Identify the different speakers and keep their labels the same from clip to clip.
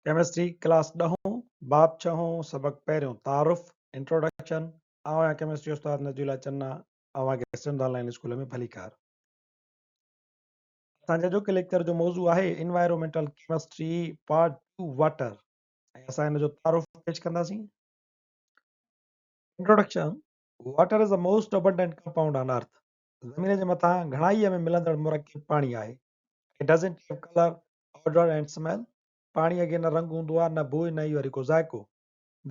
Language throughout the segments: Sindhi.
Speaker 1: ڪيمسٽري ڪلاس ڏهون، باب ڇهون، سبق پهريون، تعارف، Introduction، آئون آهيان ڪيمسٽري استاد نجي الله چنا، اوهان کي سنڌ آن لائين اسڪول ۾ ڀليڪار. اسان جي اڄوڪي ليڪچر جو موضوع آهي انوائرومينٽل ڪيمسٽري پارٽ 2 واٽر ۽ اسان ان جو تعارف پيش ڪنداسين. Introduction, Water is the most abundant compound on earth. زمين جي مٿان گهڻائيء ۾ ملندڙ مرڪب پاڻي آهي. It doesn't have color, odor and smell. پاڻيء کي نه رنگ هوندو آهي، نه بوء نه ئي وري ڪو ذائقو.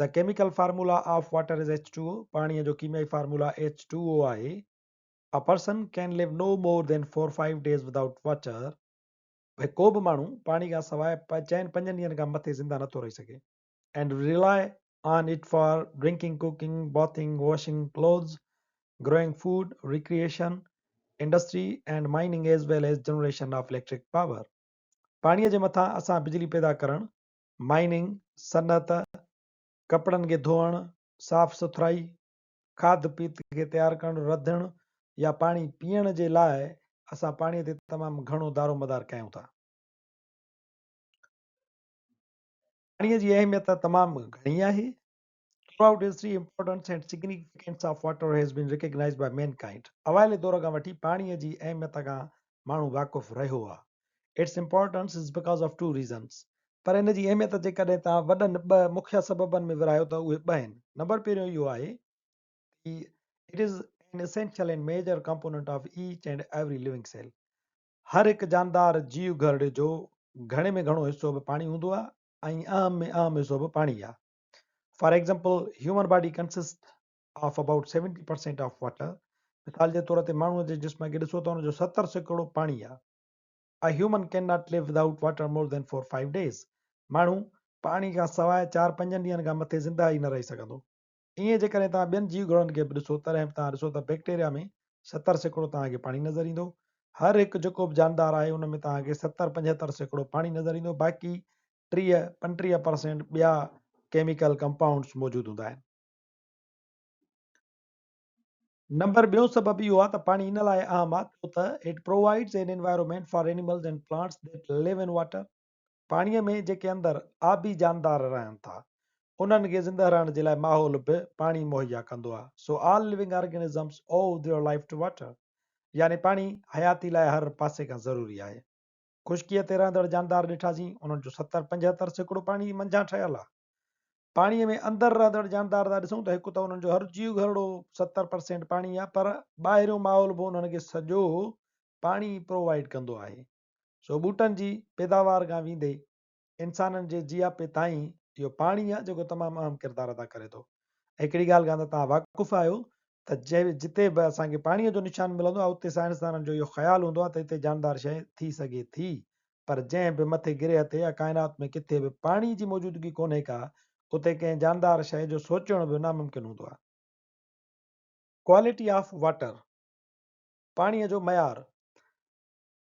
Speaker 1: The chemical formula of water is H2O. پاڻيء جو ڪيميائي فارمولا H2O آهي. A person can live no more than four five days without water. ڀئي ڪو به ماڻهو پاڻي کان سواء چئن پنجن ڏينهن کان مٿي زنده نٿو رهي سگهي. And rely on it for drinking, cooking, bathing, washing clothes, growing food, recreation, industry and mining as well as generation of electric power. پاڻيء جي مٿان اسان بجلي پيدا ڪرڻ، مائننگ، صنعت، ڪپڙن کي ڌوئڻ، صاف سٿرائي، کاڌ پيت کي تيار ڪرڻ، رڌڻ يا پاڻي پيئڻ جي لاء اسان پاڻيء تي تمام گهڻو دارومدار ڪيون ٿا. پاڻيء جي اهميت تمام گهڻي آهي. Throughout history, importance and significance of water has been recognized by mankind. اوائلي دور کان وٺي پاڻيء جي اهميت کان ماڻهو واقف رهيو آهي. Its importance is because of two reasons. پر ان جي اهميت جيڪڏهن توهان وڏن ٻه مکيه سببن ۾ ورهايو ته اهي ٻه آهن. نمبر پهريون اهو آهي ته It is an essential and major component of each and every living cell. هر هڪ جاندار جيو گهرڙي جو گهڻي ۾ گهڻو حصو به پاڻي هوندو آهي ۽ اهم ۾ اهم حصو به پاڻي آهي. For example human body consist of about 70% of water. مثال جي طور تي ماڻهوء جي جسم کي ڏسو ته ان جو 70% پاڻي آهي. A human can not live without water more than four five days. ماڻهو پاڻي کان سواء چار پنجن ڏينهن کان مٿي زنده ئي نه رهي سگهندو. ائين جيڪڏهن توهان ٻين جيو گهرڙن کي به ڏسو تڏهن به توهان ڏسو ته بيڪٽيريا ۾ 70% توهان کي پاڻي نظر ايندو. هر هڪ جيڪو به جاندار آهي ان ۾ توهان کي 70 75% پاڻي نظر ايندو باقي 30 35 پرسينٽ ٻيا ڪيميڪل ڪمپائونڊس موجود هوندا آهن. نمبر ٻيون سبب اهو آهي ته پاڻي ان لاء اهم آهي ڇو ته It provides an environment for animals and plants that live in water. پاڻيء ۾ جيڪي اندر آبي جاندار رهن ٿا، انهن کي زنده رهڻ جي لاء ماحول به پاڻي مهيا ڪندو آهي. So all living organisms owe their life to water. يعني پاڻي حياتي لاء هر پاسي کان ضروري آهي. خشڪيء تي رهندڙ جاندار ڏٺاسين، انهن جو 70 75% پاڻي منجهان ٺهيل آهي. پاڻيء ۾ اندر رهندڙ جاندار ٿا ڏسون ته هڪ ته انهن جو هر جيو گهرڙو 70 پرسينٽ پاڻي آهي پر ٻاهريون ماحول به انهن کي سڄو پاڻي پرووائيڊ ڪندو آهي. سو ٻوٽن جي پيداوار کان ويندي انسانن جي جياپي تائين اهو پاڻي آهي جيڪو تمام اهم ڪردار ادا ڪري ٿو. هڪڙي ڳالهه کان ته توهان واقف آهيو ته جتي به اسان کي پاڻيء جو نشان ملندو آهي اتي سائنسدانن جو اهو خيال هوندو آهي ته اتي جاندار شيء ٿي سگهي ٿي پر جنهن به مٿي گرهه تي يا ڪائنات ۾ ڪٿي به پاڻي جي موجودگي ڪونهي ڪا اتي ڪنهن جاندار شيء جو سوچڻ به ناممڪن هوندو آهي. ڪوالٽي آف واٽر، پاڻيء جو معيار،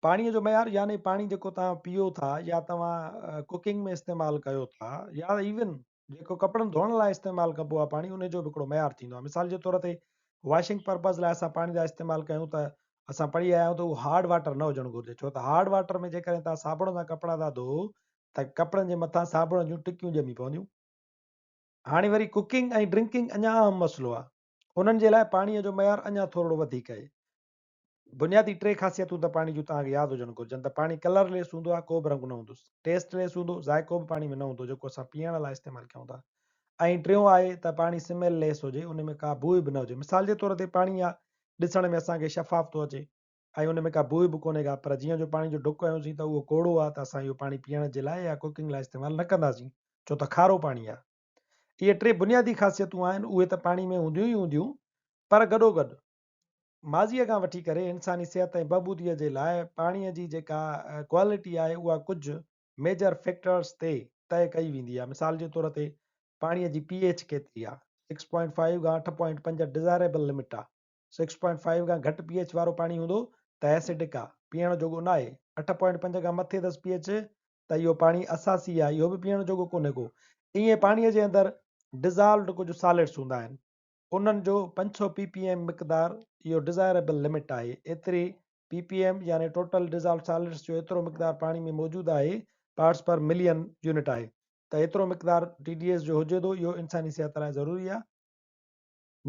Speaker 1: پاڻيء جو معيار يعني پاڻي جيڪو توهان پيئو ٿا يا توهان ڪوڪنگ ۾ استعمال ڪيو ٿا يا ايون جيڪو ڪپڙن ڌوئڻ لاء استعمال ڪبو آهي پاڻي ان جو به هڪڙو معيار ٿيندو آهي مثال جي طور تي واشنگ پرپز لاء اسان پاڻي ٿا استعمال ڪيون ته اسان پڙهي آيا آهيون ته اهو هارڊ واٽر نه هجڻ گهرجي ڇو ته هارڊ واٽر ۾ جيڪڏهن توهان صابڻ سان ڪپڙا ٿا ڌوئو ته ڪپڙن جي مٿان صابڻ جون ٽڪيون ڄمي پونديون. هاڻي وري ڪوڪنگ ۽ ڊرنڪنگ اڃا اهم مسئلو آهي انهن جي لاء پاڻي جو معيار اڃا ٿورڙو وڌيڪ آهي. بنيادي ٽي خاصيتون ته پاڻي جون توهان کي ياد هجڻ گهرجن ته پاڻي ڪلر ليس هوندو آهي ڪو به رنگ نه هوندس، ٽيسٽ ليس هوندو، ذائقو به پاڻي ۾ نه هوندو جيڪو اسان پيئڻ لاء استعمال ڪيون ٿا ۽ ٽيون آهي ته پاڻي سميل ليس هجي ان ۾ ڪا بوء به نه هجي مثال جي طور تي پاڻي آهي ڏسڻ ۾ اسان کي شفاف ٿو اچي ۽ ان ۾ ڪا بوء به ڪونهي ڪا پر جيئن جو پاڻي جو ڍڪ هنيوسين ته اهو ڪوڙو آهي ته اسان اهو پاڻي پيئڻ جي لاء يا ڪوڪنگ لاء استعمال نه ڪنداسين ڇو ته کارو پاڻي آهي. اهي ٽي بنيادي خاصيتون آهن اهي ته پاڻي ۾ هونديون ئي هونديون پر گڏوگڏ ماضيء کان وٺي ڪري انساني صحت ۽ بهبوديء جي لاء پاڻيء جي جيڪا ڪوالٽي آهي اها ڪجهه ميجر فيڪٽرز تي طئي ڪئي ويندي آهي. مثال جي طور تي پاڻيء جي پي ايڇ ڪيتري آهي، سڪس پوائنٽ فائيو کان اٺ پوائنٽ پنج ڊزائريبل لمٽ آهي. سڪس پوائنٽ فائيو کان گهٽ پي ايڇ وارو پاڻي هوندو ته ايسڊڪ آهي، پيئڻ جوڳو ناهي. اٺ پوائنٽ پنج کان مٿي اٿس پي ايڇ ته اهو پاڻي اساسي آهي، اهو به پيئڻ جوڳو ڪونهي ڪو. ائين پاڻيء جي اندر ڊزالوڊ ڪجهه سالٽس هوندا آهن. انهن جو 500 پي پي ايم مقدار اهو ڊزائريبل لمٽ آهي. ايتري پي پي ايم يعني ٽوٽل ڊزالوڊ سالٽس جو ايترو مقدار پاڻي ۾ موجود آهي پارٽس پر ملين يونٽ آهي. ته ايترو مقدار ٽي ڊي ايس جو هجي ٿو اهو انساني صحت لاء ضروري آهي.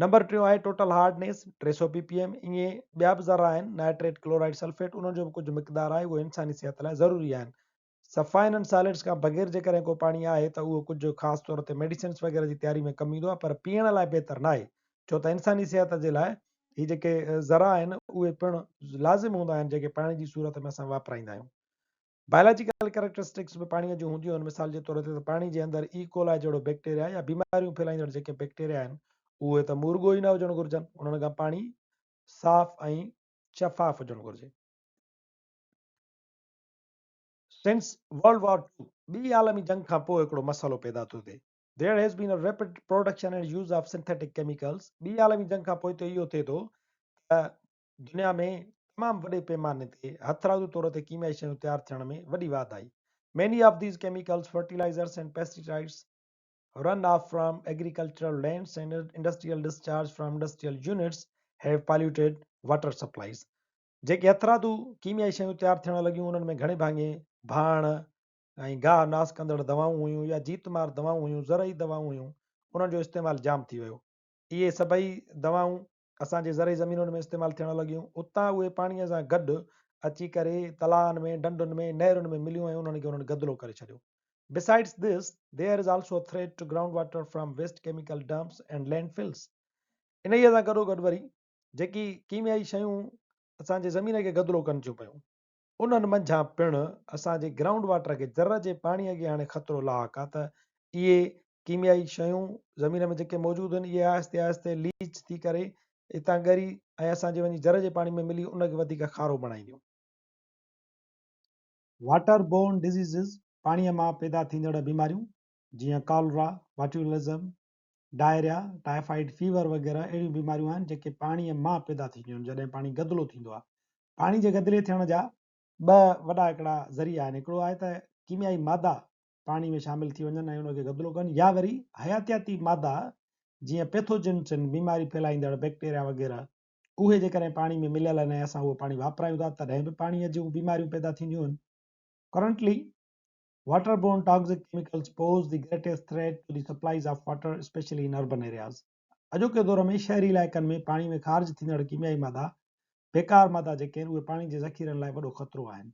Speaker 1: نمبر ٽيون آهي total hardness 300 P P M ائين ٻيا به ذرا آهن نائٽريٽ ڪلورائيڊ سلفيٽ انهن جو به ڪجهه مقدار آهي اهي انساني صحت لاء ضروري آهن. صفا انهن سالڊس کان بغير جيڪڏهن ڪو پاڻي آهي ته اهو ڪجهه خاص طور تي ميڊيسنس وغيره جي تياري ۾ ڪم ايندو آهي پر پيئڻ لاء بهتر ناهي ڇو ته انساني صحت جي لاء هي جيڪي ذرا آهن اهي پڻ لازم هوندا آهن جيڪي پاڻي جي صورت ۾ اسان واپرائيندا آهيون. بائلاجيڪل ڪريڪٽرسٽڪس به پاڻيء جون هونديون آهن، مثال جي طور تي ته پاڻي جي اندر اي ڪولائي جهڙو بيڪٽيريا يا بيماريون ڦهلائيندڙ جيڪي بيڪٽيريا آهن اهي ته مورڳو ئي نه هجڻ گهرجن، انهن کان پاڻي صاف ۽ شفاف هجڻ گهرجي. سنس ورلڊ وار ٽو، ٻي عالمي جنگ کان پوء هڪڙو مسئلو پيدا ٿو ٿئي، There has been a rapid production and use of synthetic chemicals، ٻي عالمي جنگ کان پوء ته اهو ٿئي ٿو ته دنيا ۾ تمام وڏي پيماني تي هٿرادو طور تي ڪيميائي شيون تيار ٿيڻ ۾ وڏي واڌ آئي. Many of these chemicals, fertilizers and pesticides, run off from agricultural lands and industrial discharge from industrial units have polluted water supplies. جيڪي هٿرادو ڪيميائي شيون تيار ٿيڻ لڳيون انهن ۾ گهڻي ڀاڱي ڀاڻ ۽ گاهه ناس ڪندڙ دوائون هيون يا جيت مار دوائون هيون، زرعي دوائون هيون، انهن جو استعمال جام ٿي ويو. اهي سڀئي دوائون اسان جي زرعي زمينن ۾ استعمال ٿيڻ لڳيون، اتان اهي پاڻيء سان گڏ اچي ڪري تلائن ۾، ڍنڍن ۾، نهرن ۾ مليون ۽ انهن کي انهن گدلو ڪري ڇڏيو. Besides this, there is also a threat to ground water from waste chemical dumps and landfills. انهيء سان گڏوگڏ وري جيڪي ڪيميائي شيون اسان جي زمين کي گدلو ڪن ٿيون پيون، انهن منجهان پڻ اسان جي گرائونڊ واٽر کي جر جي پاڻيء کي هاڻي خطرو لاحق آ ته اهي ڪيميائي شيون زمين ۾ جيڪي موجود آهن اهي آهستي آهستي ليچ ٿي ڪري اتان ڳري ۽ اسان جي وڃي جر جي پاڻي ۾ ملي ان کي وڌيڪ کارو بڻائينديون. واٽر بورن ڊزيزز، پاڻيء مان پيدا ٿيندڙ بيماريون جيئن ڪالرا، باٽيولزم، ڊائريا، ٽائيفائيڊ فيور وغيره اهڙيون بيماريون آهن جيڪي پاڻيء مان پيدا ٿينديون آهن جڏهن پاڻي گدلو ٿيندو آهي. پاڻي جي گدلي ٿيڻ جا ٻه وڏا هڪڙا ذريعا آهن هڪڙو آهي ته ڪيميائي مادا پاڻي ۾ شامل ٿي وڃن ۽ ان کي گدلو ڪن يا وري حياتياتي مادا جيئن پيٿوجنس آهن بيماري ڦهلائيندڙ بيڪٽيريا وغيره اهي جيڪڏهن پاڻي ۾ مليل آهن ۽ اسان اهو پاڻي واپرايون ٿا تڏهن به پاڻي جون بيماريون پيدا ٿينديون آهن. Currently, Waterborne toxic chemicals pose the greatest threat to the supplies of water, especially in urban areas. اڄوڪي دور ۾ شهري علائقن ۾ پاڻي ۾ خارج ٿيندڙ ڪيميائي مادا، بيڪار مادا جيڪي آهن اهي پاڻي جي ذخيرن لاء وڏو خطرو آهن.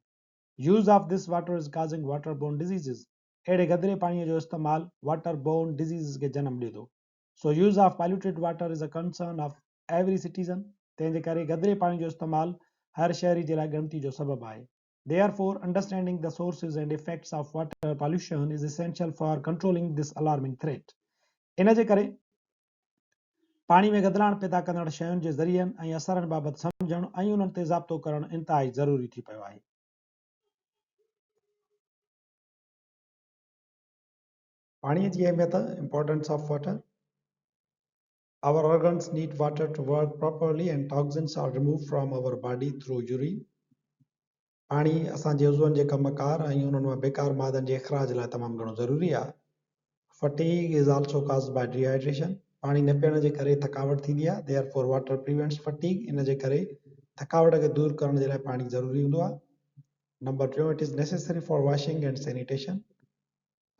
Speaker 1: Use of this water is causing waterborne diseases. اهڙي گدلي پاڻي جو استعمال waterborne diseases کي جنم ڏئي ٿو. So use of polluted water is a concern of every citizen. تنهن جي ڪري گدلي پاڻي جو استعمال هر شهري جي لاء ڳڻتي جو سبب آهي. Therefore, understanding the sources and effects of water pollution is essential for controlling this alarming threat. ان جي ڪري پاڻي ۾ گدلاڻ پيدا ڪندڙ شين جي ذريعن ۽ اثرن بابت سمجهڻ ۽ انهن تي ضابطو ڪرڻ انتهائي ضروري ٿي پيو آهي. پاڻي جي اهميت، Importance of water، Our organs need water to work properly and toxins are removed from our body through urine. پاڻي اسان جي عضون جي ڪم ڪار ۽ انهن مان بيڪار مادن جي اخراج لاء تمام گهڻو ضروري آهي. Fatigue is also caused by dehydration. پاڻي نه پيئڻ جي ڪري ٿڪاوٽ ٿيندي آهي. Therefore water prevents fatigue. ان جي ڪري ٿڪاوٽ کي دور ڪرڻ جي لاء پاڻي ضروري هوندو آهي. نمبر ٽيون It is necessary for washing and sanitation.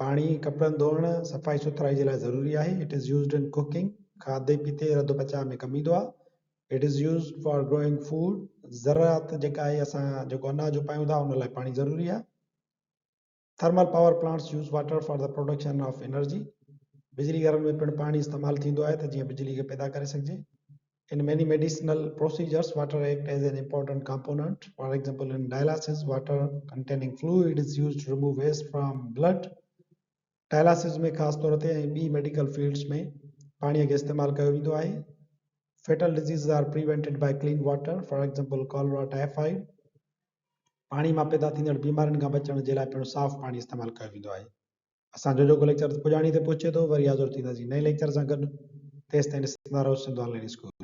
Speaker 1: پاڻي ڪپڙن ڌوئڻ، صفائي سٿرائي جي لاء ضروري آهي. It is used in cooking، کاڌي پيتي، رڌ پچاء ۾ ڪم ايندو آهي. It is used for growing food، زراعت جيڪا آهي اسان جيڪو اناج اپايون ٿا ان لاء پاڻي ضروري آهي. Thermal power plants use water for the production of energy، بجلي گهرن ۾ پڻ پاڻي استعمال ٿيندو آهي ته جيئن بجلي کي پيدا ڪري سگهجي. In many medicinal procedures, water acts as an important component. For example, in dialysis, water containing fluid is used to remove waste from blood. Dialysis ۾ خاص طور تي ۽ ٻي ميڊيڪل فيلڊز ۾ پاڻي کي استعمال ڪيو ويندو آهي. Fatal diseases are prevented by clean water, for example, cholera, typhoid. پاڻي مان پيدا ٿيندڙ بيمارين کان بچڻ جي لاء پڻ صاف پاڻي استعمال ڪيو ويندو آهي. اسان جو اڄوڪو ليڪچر پڄاڻي تي پهچي ٿو، وري حاضر ٿينداسين نئين ليڪچر سان گڏ، تيستائين ڏسندا رهو سنڌ آن لائين اسڪول.